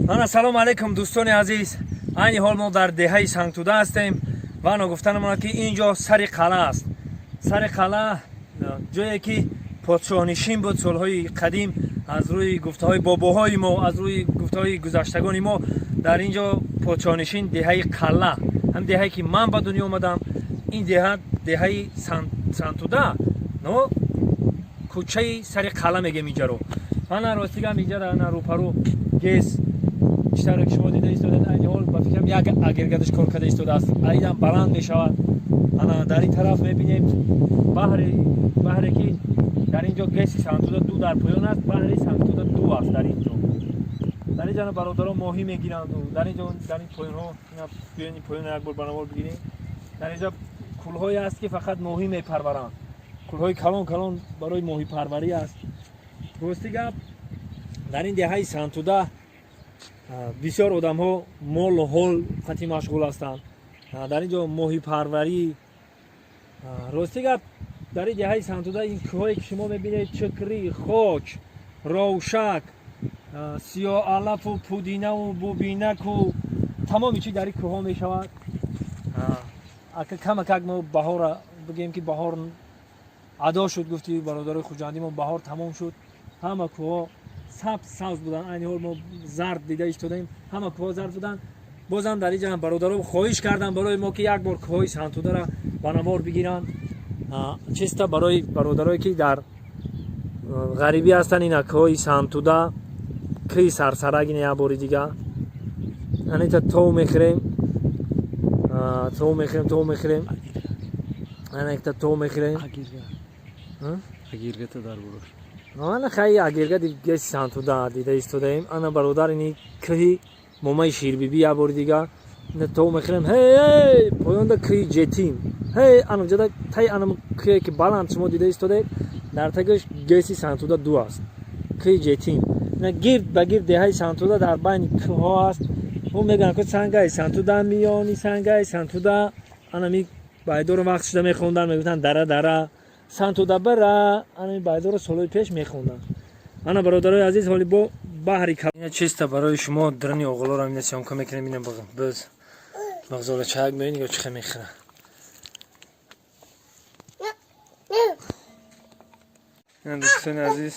Ана, салом алейкум, дӯстони азиз. Айни ҳол мо дар деҳаи Сангтуда ҳастем ва ногуфта намонад, ки ин ҷо сари қалъа аст. Сари қалъа, ҷое ки подшоҳнишин буд солҳои қадим. Аз рӯи гуфтаҳои бобоҳои мо, аз рӯи гуфтаҳои гузаштагони мо, дар ин ҷо подшоҳнишин, деҳаи қалъа, ҳам деҳае ки ман ба дунё омадам, ин деҳа, деҳаи Сангтуда, но кӯчаи сари қалъа мегем инҷаро. Ана, ростигам, инҷара, ана, рӯпарӯ ГЭС, чӣ тавре ки шумо дида истодед, айни ҳол ба фикрам, як агрегаташ кор карда истодааст, айдам баланд мешавад. Ана, дар ин тараф мебинем баҳре, баҳре ки дар ин ҷо ГЭСи Сангтуда 2 дар поён аст, баҳри Сангтуда 2 аст дар ин ҷо. Дар ин ҷо бародарон моҳӣ мегиранду дар ин ҷо, дар ин поёнҳо, биёни поёна як бор ба навор бигирем. Дар ин ҷо кӯлҳое аст, ки фақат моҳӣ мепарваранд, кӯлҳои калон калон барои моҳипарварӣ аст. Рости гап, дар ин деҳаи Сангтуда бисёр одамҳо молу ҳол қати машғул ҳастанд. Дар ин ҷо моҳипарварӣ. Рости гап, дар ин деҳаи Сангтуда ин кӯҳое ки шумо мебинед, чикрӣ, хоч, ровшак, сиёалафу пудинаву бубинаку, тамоми чи дар ин кӯҳҳо мешавад. Камакак мо баҳора бигем, ки баҳор адо шуд, гуфти бародарои хуҷандӣ мо, баҳор тамом шуд, ҳама кӯҳҳо сабз сабз буданд. Айни ҳол мо зард дида истодаем, ҳама кӯҳҳо зард буданд. Бозам дар инҷа бародаро хоҳиш карданд барои мо, ки як бор кӯҳҳои Сангтудара ба навор бигиранд, чиста барои бародарое ки дар ғарибӣ ҳастанд. Ина, кӯҳҳои Сангтуда, кӯҳи Сарсарак, ина як бори дига. Анита тов мехӯрем, тов мехӯрем, тов мехӯрем, ана якта тов мехӯрем. Агиргата дар бурош. Ана, хай, агирга ГЭСи Сангтуда дида истодаем. Ана, бародар, ини кӯҳи Момаи Ширбибӣ, як бори дига. Ина тов мехӯрем. Ҳей, поёнда кӯҳи Ҷетим. Ҳей, анаҷода тай ана кӯҳе ки баланд шумо дида истодаед, дар тагаш ГЭСи Сангтуда 2 аст, кӯҳи Ҷетим. Ина гирд ба гирд деҳаи Сангтуда дар байни кӯҳҳо аст. Ӯ мегӯянд, ку сангаи Сангтуда, миёни сангаи Сангтуда. Анами байдоро вақт шуда мехонданд, мегуфтанд: «Дара, дара, Сангтуда бара». Анами байдоро солҳои пеш мехонданд. Ана, бародарои азиз, ҳоли бо баҳри чиста барои шумо драни оғлоро ина съёмка мекунем. Ина биз мағзолачак мебинед ё чихе мехӯра. Ина, дӯстони азиз,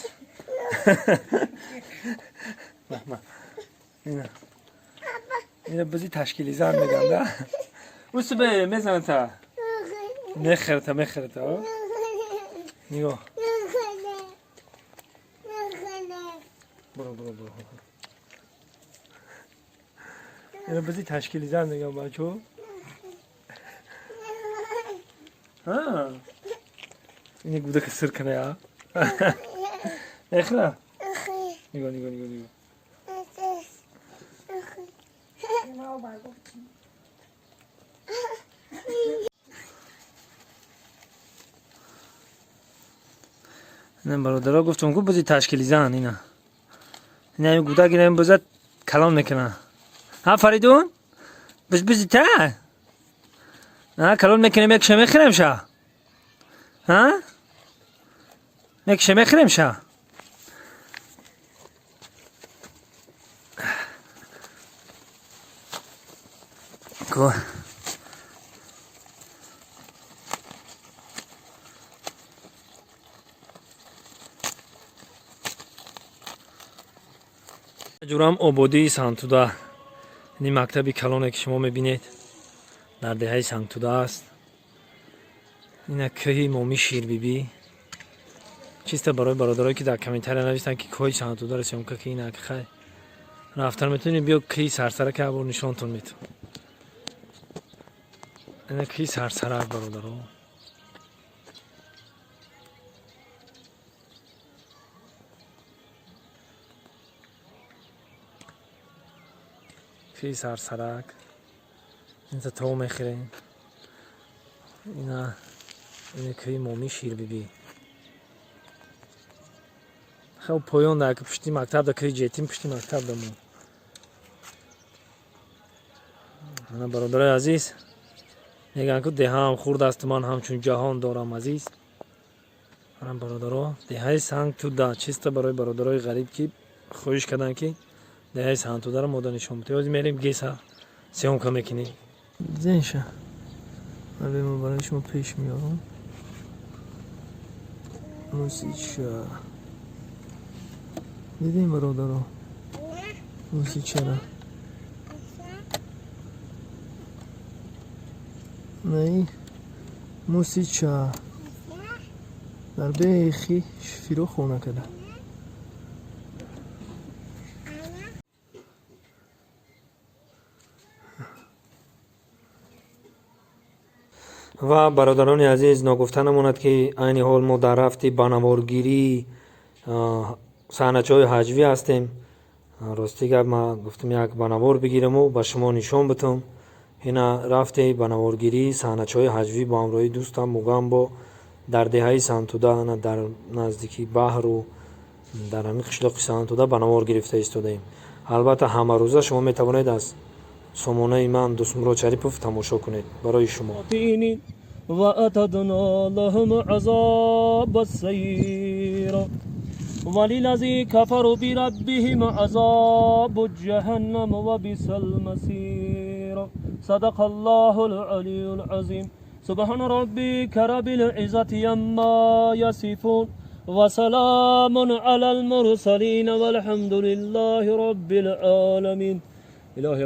ина, ина бизи ташкили зан мегам да, усбе мезаната, мехӯрата, мехӯрата. Нигоҳ, буро, буро, буро. Ина бизи ташкили зан мегам, бачо. Ини гудака сир кана я мехӯра. Нигоҳ, нигоҳ, нигоҳ, нигоҳ. Ина, бародаро, гуфтум ку, бузи ташкили зан. Ина, ина гудак, ина буза калон мекуна. Ҳа, Фаридун, биз бизи та калон мекунем, якша мехӯрем ша, ҳа, якша мехӯрем ша. Ко ҷурам, ободии Сангтуда. Ини мактаби калоне ки шумо мебинед, дар деҳаи Сангтуда аст. Ина кӯҳи Моми Ширбибӣ. Чиста барои бародарое ки дар комментария навистанд, ки кӯҳи Сангтударо съёмка ки. Ина, хай, рафтан метавонед, биё кӯҳи Сарсарак як бор нишонтон метавон. Ина кӯҳи Сарсарак, бародаро. Кӯҳи Сарсарак. Инта тов мехӯрем. Ина, ина кӯҳи Моми Ширбибӣ. Хел поён да, пушти мактаб да, кӯҳи Ҷетим пушти мактаб да мо. Ана, бародарои азиз, мегӯянд ку, деҳаам хурд асту ман ҳамчун ҷаҳон дорам азиз. Ана, бародаро, деҳаи Сангтуда, чиста барои бародарои ғариб, ки хоҳиш карданд, ки Деҳаи Сангтударо мода нишон бутем. Ҳозир мерем, ГЭСа съёмка мекунем. Диденша, ма барои шумо пеш меорам. Мусича дидем, бародаро, мусичара наи мусича дар бехи шифиро хона када. Ва, бародарони азиз, ногуфта намонад, ки айни ҳол мо дар рафти ба наворгирии саҳначаҳои ҳаҷвӣ ҳастем. Рости гап, ман гуфтам, як ба навор бигираму ба шумо нишон битам. Ина рафте ба наворгирии саҳначаҳои ҳаҷвӣ бо ҳамроҳии дӯстам Мугамбо дар деҳаи Сангтуда, ана дар наздикии баҳру дар ҳамин қишлоқи Сангтуда ба навор гирифта истодаем. Албатта, ҳамарӯза шумо метавонед аз сомонаи ман, Дӯстмурод Шарипов, тамошо кунед барои шумо. وأعتدنا لهم عذاب السعير وللذين كفروا بربهم عذاب جهنم وبئس المصير. صدق الله العلي العظيم. سبحان ربك رب العزة عما يصفون وسلام على المرسلين والحمد لله رب العالمين. إلهي.